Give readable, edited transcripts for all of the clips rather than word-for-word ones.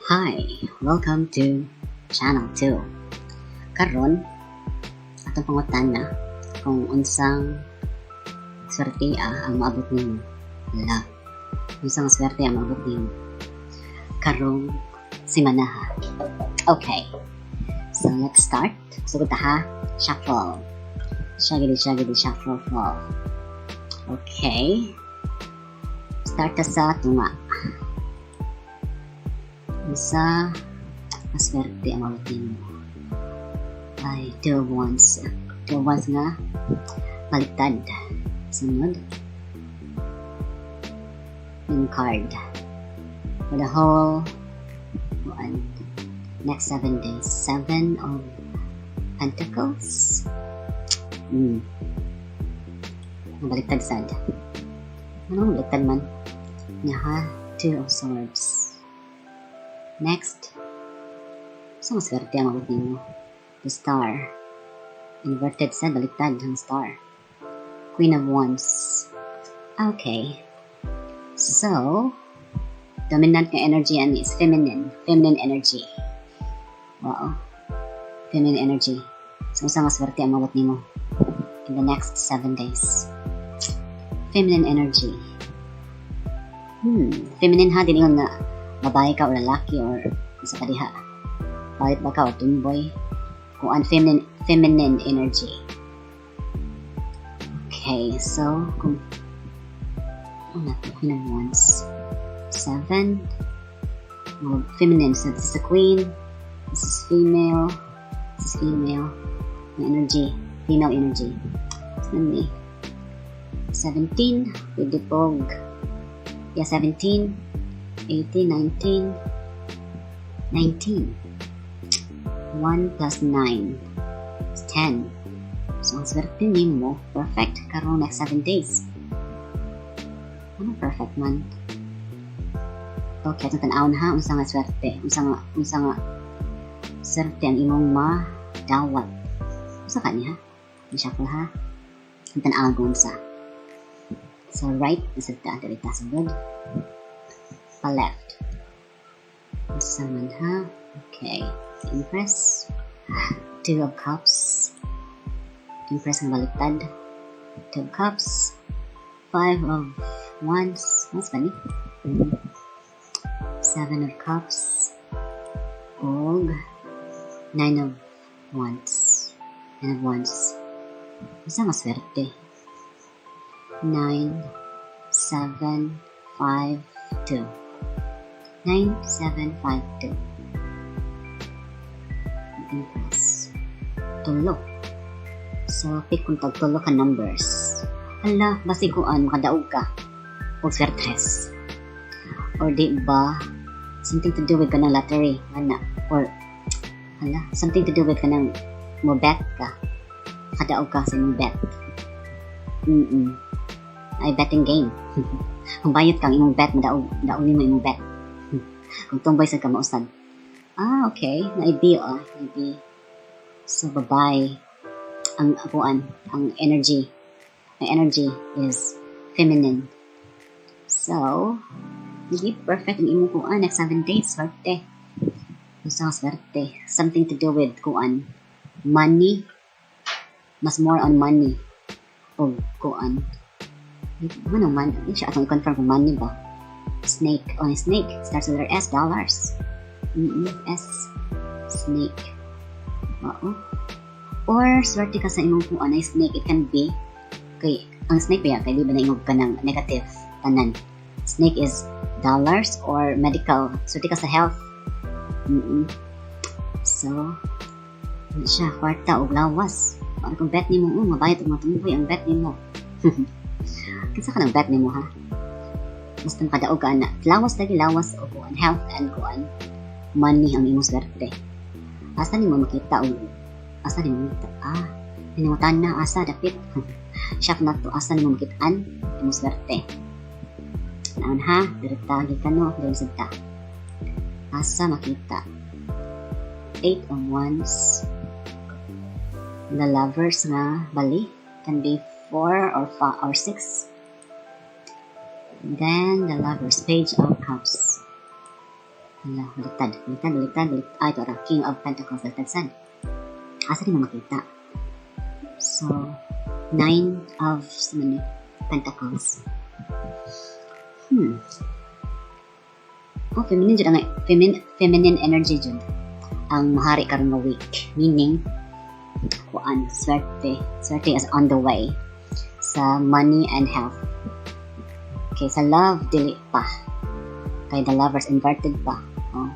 Hi, welcome to Channel 2. Karon, atong pangutana kung unsang swerte ang maabot nimo. Hala, unsang swerte ang maabot nimo karong simanaha. Okay. So let's start. Sugod ta ha. Shuffle. Shaggy shaggy shuffle fall. Okay. Start ta sa tunga. Unsa maswerte ang maabot nimo? Ay, Two of Wands. Two of Wands nga baliktad. Sunod. Yung card. For the whole one, next 7 days. Seven of Pentacles. Baliktad sad. Ano baliktad man? Nga ha? Two of Swords. Next. Sa maswerte ang maabot nimo? The Star. Inverted sa baliktad ang Star. Queen of Wands. Okay. So, dominant nga energy ani is feminine. Feminine energy. Wow. Feminine energy. So, unsa nga swerte ang maabot nimo in the next 7 days? Feminine energy. Feminine ha, dili nga babae ka or lalaki or isa pa diha. Balit ba ka or tomboy? Kung ang feminine energy. Okay, so, kung oh, na Queen of Wands. Seven. Well, feminine. So this is a queen. This is female. This is female. Energy. Female energy. So, ni 17. Pwede pog. Yeah, 17. 18, 19, 19. 1 plus 9 is 10. So, ang swerte nimo, perfect karong next 7 days. Ano perfect man? Okay, itong tan-awon ha, unsa nga swerte, unsa nga swerte ang imong madawat. Unsa ka niya? I-shuffle ha. Ang tan-awon kung unsa. So, right, isa ta, diri ta sugod. Pa left. Unsa man ha? Okay. Empress. Two of Cups. Empress ang baliktad. Two of Cups. Five of Wands. That's funny. Seven of Cups. Og Nine of Wands. Nine of Wands. Unsa nga swerte? 9, 7, 5, 2. 9, 7, 5, 2. Empress. Tulo. So, pick kung tag tulo ka numbers. Hala, basig kuan, makadaog ka. Og swertres. Or di ba, something to do with kanang lottery, ana. Or, hala, something to do with kanang mo bet ka. Makadaog ka sa imong bet. Ay, betting game. Kung bayot kang imong bet, madaog, daog nimo imong bet. Kung tumboy sa ka mausad. Ah, okay. Na B, ah. B. So, babae. Ang kuan, ang energy. Ang energy is feminine. So, hindi perfect ang imong kuan next 7 days. Swerte. Unsa nga swerte? Something to do with kuan. Money. Mas more on money. O kuan. Ano man? Hindi siya atong i-confirm kung money ba. Snake. Oh, snake. Starts with letter S. Dollars. S. Snake. Oo. Or, swerte ka sa imong kuan ay snake. It can be, kay, ang snake ba kay di ba naingog ka ng negative tanan. Snake is dollars or medical. Swerte ka sa health. So, ano siya, kwarta o lawas. Ano kung bet nimo, oh, mabayad og matumboy ang bet nimo. Kinsa ka ng bet nimo ha? Basta makadaog ka ana. Lawas lagi, lawas o kuan health and kuan money ang imong swerte. Asa nimo makita og asa nimo makita? Ah, pinangutan na asa dapit. Siya na to asa nimo makitaan imong swerte. Naon ha, direta gikan no, diri sad ta. Asa makita? Eight of Wands. The Lovers nga bali can be four or five or six. Then the Lovers, Page of Cups. Hala, baliktad. Baliktad, baliktad, baliktad. Ay, ito ra. King of Pentacles, baliktad sad. Asa di mo makita? So, Nine of sa man ni? Pentacles. Oh, feminine jud ang feminine energy jud ang mahari karon nga week. Meaning, kuan, swerte. Swerte is on the way sa money and health. Okay, sa love, dili pa. Kay The Lovers inverted pa. Oh.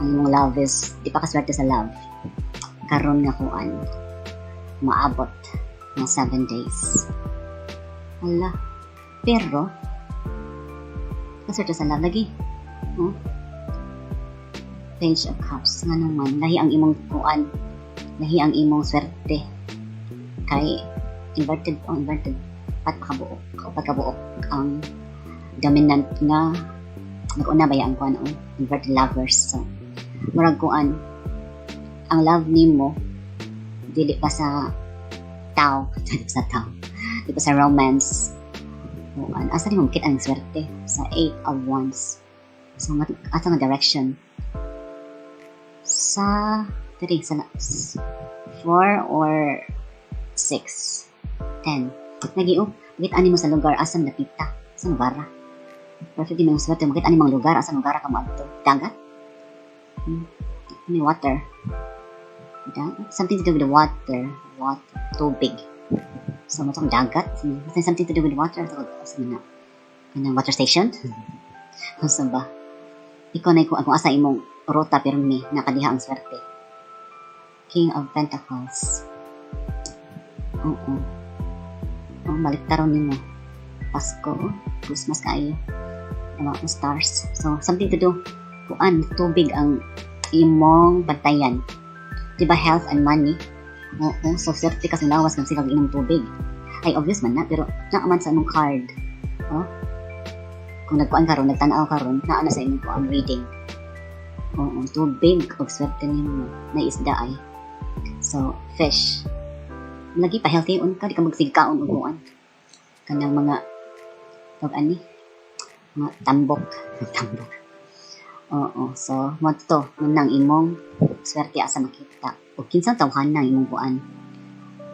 Ang imong love is, di pa kaswerte sa love. Karon nga kuan, maabot ng 7 days. Hala. Pero, kaswerte sa love lagi. Oh. Page of Cups. Nga naman, lahi ang imong kuan. Lahi ang imong swerte. Kay, inverted, oh, inverted. Pat pakabuok. O pagkabuok ang dominant nga nag-una ba ang kuan, oh, inverted Lovers. So, murag kuan, ang love nimo dili pa sa tao, dili pa sa tao, dili pa sa romance. Kuan, asa nimo makita ang swerte? Sa Eight of Wands. So, asa nga direction? Sa, diri, sa 4 or 6, 10. Lagi, oh, makita nimo sa lugar, asa napita, sa lugar. Perfect din ang swerte, makita nimo ang lugar, asa lugar ka mo adto. Dagat? May water. Something to do with the water. Water. Tubig. So, mo dagat. Something to do with water. So, sa na? Kanang water station? Asa ba? Ikaw na kung asa imong ruta pero mi nakadiha ang swerte. King of Pentacles. Oo. Oh, balik taron nimo. Pasko, oh. Christmas kaayo. Mga stars. So, something to do. Kuan, tubig ang imong bantayan. Di ba health and money? Oo, so swerte ka sa lawas kung sila inom tubig. Ay, obvious man na, pero naaman sa imong card. Oh? Kung nagkuan karon, nagtanaw karon, naa na sa imong kuan reading. Oo, tubig og swerte nimo na isda ay. So, fish. Lagi pa healthy on ka, di ka magsigkaon og kuan. Kanang mga tawag ani, mga tambok, tambok. Oo, so mo to nang imong swerte asa makita. O kinsang tawhana ang imong kuan?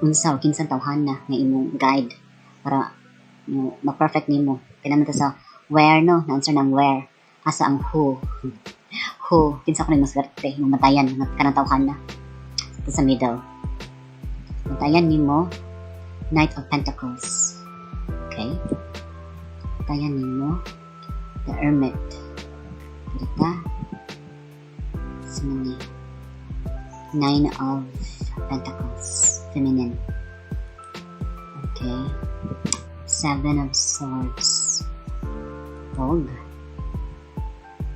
Unsa o kinsang tawhana nga imong guide para mo ma-perfect nimo. Kaya naman ta sa where, no, na answer ng where. Asa ang who? Who, kinsa ko imong swerte, imong bantayan nga kanang tawhana. Ito sa middle. Bantayan nimo Knight of Pentacles. Okay? Bantayan nimo The Hermit. Dita. Sumani. Nine of Pentacles. Feminine. Okay. Seven of Swords. Og.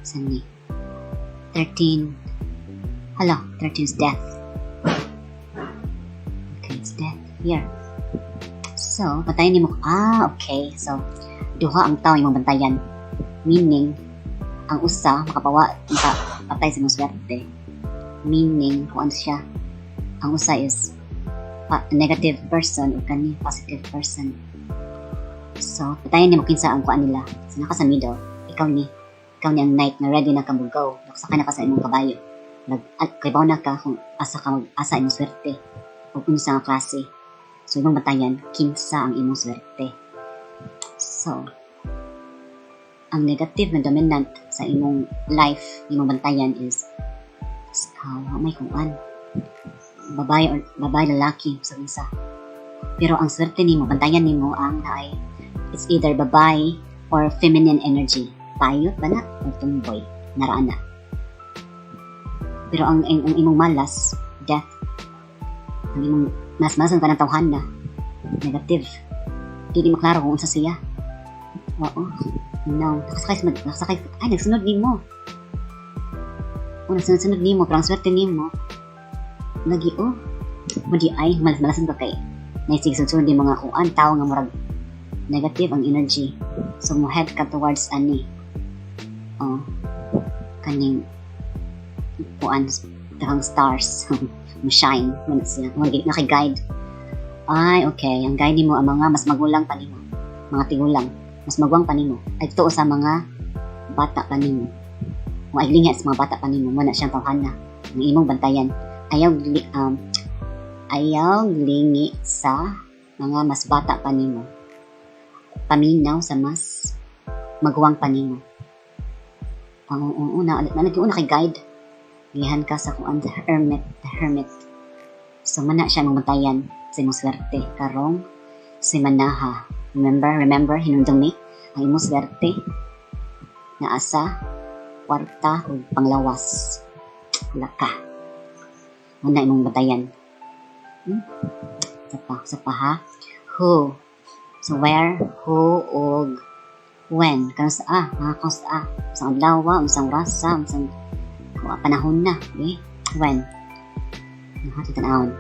Sani. 13. Hala, 13 is death. Okay, it's death here. So, bantayan nimo. Ah, okay. So, duha ang tao imong bantayan. Meaning, ang usa makapawa, makapatay sa imong swerte. Meaning, kung ano siya, ang usa is negative person o kani positive person. So, patayin nimo kinsa ang kuan nila. So, naka sa middle, ikaw ni ang knight na ready na ka mo go. Nakasakay na ka sa imong kabayo. Nag kaybaw na ka kung asa ka mag, asa imong swerte o unsa nga klase. So, imong bantayan kinsa ang imong swerte. So, ang negative na dominant sa imong life, imong bantayan is ikaw, may kuan. Babae or babae, lalaki sa isa. Pero ang swerte nimo, bantayan nimo ang naay, it's either babae or feminine energy. Payot ba na or tumboy, naraan na. Pero ang imong malas, death, ang imong mas malas ka ng tawhan na negative. Dili maklaro kung unsa siya. Oo. No, nakasakay sa nakasakay ay nagsunod nimo. O nagsunod-sunod nimo pero ang swerte nimo lagi, oh. Mo di ay malas malasan ka kay naisig sunod ni mga kuan tao nga murag negative ang energy. So mo head ka towards ani. Oh. Kaning kuan daghang stars mo shine mo na siya mo naki-guide. Ay, okay, ang guide nimo ang mga mas magulang pa nimo, mga tigulang, mas maguwang pa nimo, ay tuo sa mga bata pa nimo. Kung ay lingi sa mga bata pa nimo, mo na siyang tawhana. Ang imong bantayan. Ayaw lingi sa mga mas bata pa nimo. Paminaw sa mas maguwang pa nimo. Ang una, na una kay guide. Gihan ka sa kuan, the Hermit, the Hermit. So mana siya imong bantayan sa imong swerte karong semanaha. Remember, remember, hinumdumi ang imong swerte naa sa kwarta ug panglawas. Wala ka. Muna imong bantayan. Sa pa ha. Who. So where, who, ug when. Kanus a, mga kanus a. Sa adlaw, unsang orasa, unsang panahon na. Okay? When. Naha, tan-awon.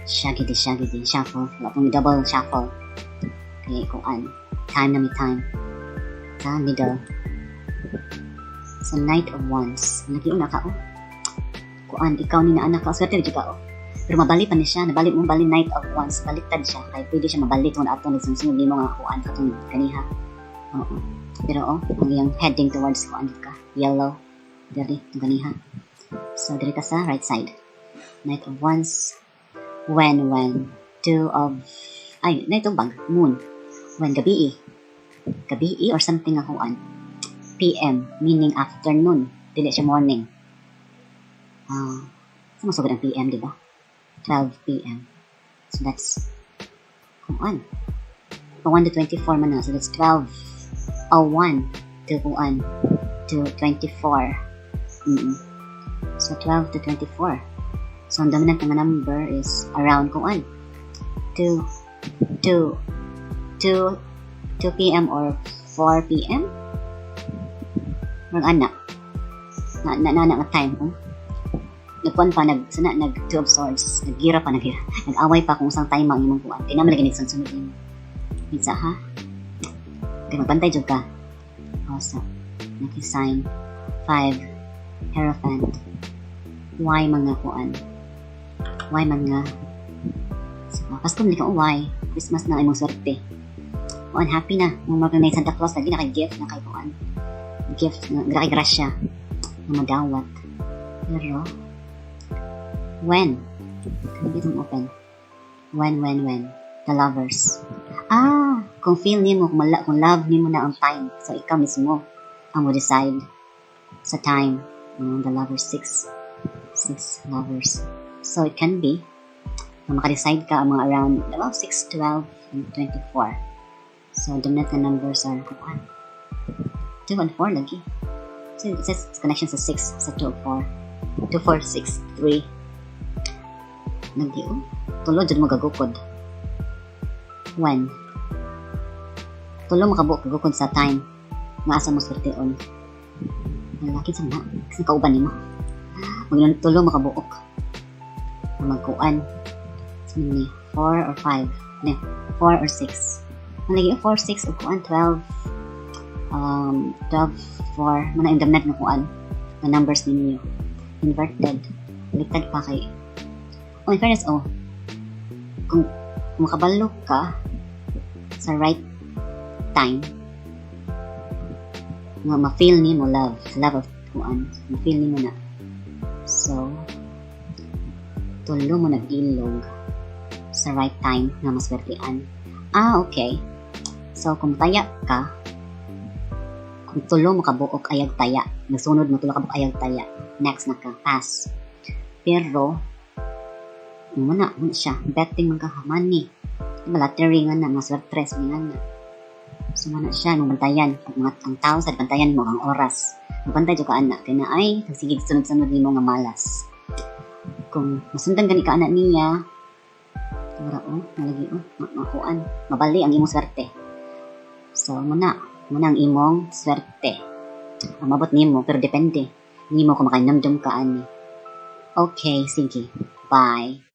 Siya gidi. Shuffle. Wala pong double shuffle. Okay, kuan. Time na mi time. Sa middle. Sa Knight of Wands. Nagiuna ka, oh. Kuan, ikaw ni na anak ka. Swerte jud ka, oh. Pero mabali pa ni siya. Nabali mo, bali Knight of Wands. Baliktad siya. Kaya pwede siya mabalik kung ato ni sunod nimo nga kuan katong kaniha. Oo. Pero oh, ang iyang heading towards kuan ka. Yellow. Diri, itong kaniha. So, diri ta sa right side. Knight of Wands. When? Two of, ay, na itong bag. Moon. When, gabi. Gabi or something nga kuan. PM, meaning afternoon. Dili siya morning. Ah, sa masugod ang PM, di ba? 12 PM. So that's, kuan. Pa 1 to 24 man na. So that's 12:01 to kuan to 24. So 12 to 24. So ang dominant nga number is around kuan 2 2 2 2 p.m. or 4 p.m. Murag ana. Na na na, na nga time, oh. Nagkuan pa nag sana nag Two of Swords, naggira pa, nagira. Nag-away pa kung usang time ang imong kuan. Kay naman lagi nagsunod nimo. Minsa ha. Kay magbantay jud ka. Oh, so, lucky sign 5, Hierophant. Why mga kuan? Why mga so, Pasko man ka, oh, why? Christmas na imong swerte. Kuan, happy na. Nung mga na Santa Claus lagi na kay gift na kay kuan. Gift na kay grasya na madawat. Pero when? Can itong open? When? The Lovers. Ah, kung feel nimo kung, mala, kung love nimo na ang time, so ikaw mismo ang mo decide sa time. The Lovers, six. Six Lovers. So it can be na maka-decide ka ang mga around about 6, 12, and 24. So dominant na numbers are kuan. 2 and 4 lagi. So it says connection sa 6 sa 2 4. 2, 4, 6, 3. Lagi oh. Tulo jud mo gagukod. When? Tulo mo kabuok gagukod sa time. Nga asa mo swerteon. Lalaki sa na. Kasi kauban nimo. Mag tulo mo kabuok. Magkuan. So, ni 4 or 5. Ne, 4 or 6. Ang lagi 4, 6 o kuan 12, 12, 4 muna yung dominant nga kuan nga numbers ninyo. Inverted. Baliktad pa kay, oh, in fairness, oh, kung makabalo ka sa right time nga ma-feel nimo love, love of kuan, ma-feel nimo na. So tulo mo nag-ilog sa right time nga maswertean. Ah, okay. So kung taya ka, kung tulo mo kabuok ayag taya, nagsunod mo tulo kabuok ayag taya, next na ka, pass. Pero muna siya, betting man ka, money. Diba, lottery nga na, mga swertres, nga na. So muna siya, nung bantayan, ang mga ang tao sa bantayan mo ang oras. Magbantay jud ka ana, kay na ay sige sunod-sunod nimo nga malas. Kung masundan gani ka ana niya, mura oh, malagi oh, makuan, mabali ang imong swerte. So muna ang imong swerte. Ang mabot nimo pero depende nimo kung makainamdom ka ani. Okay, sige. Bye.